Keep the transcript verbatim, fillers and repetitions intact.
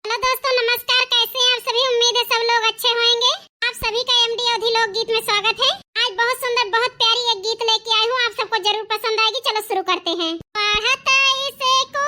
हेलो दोस्तों, नमस्कार। कैसे हैं आप सभी? उम्मीद है सब लोग अच्छे होंगे। आप सभी का एमडी अवधी लोकगीत में स्वागत है। आज बहुत सुंदर, बहुत प्यारी एक गीत लेके आई हूँ, आप सबको जरूर पसंद आएगी। चलो शुरू करते हैं। पढ़त इसे को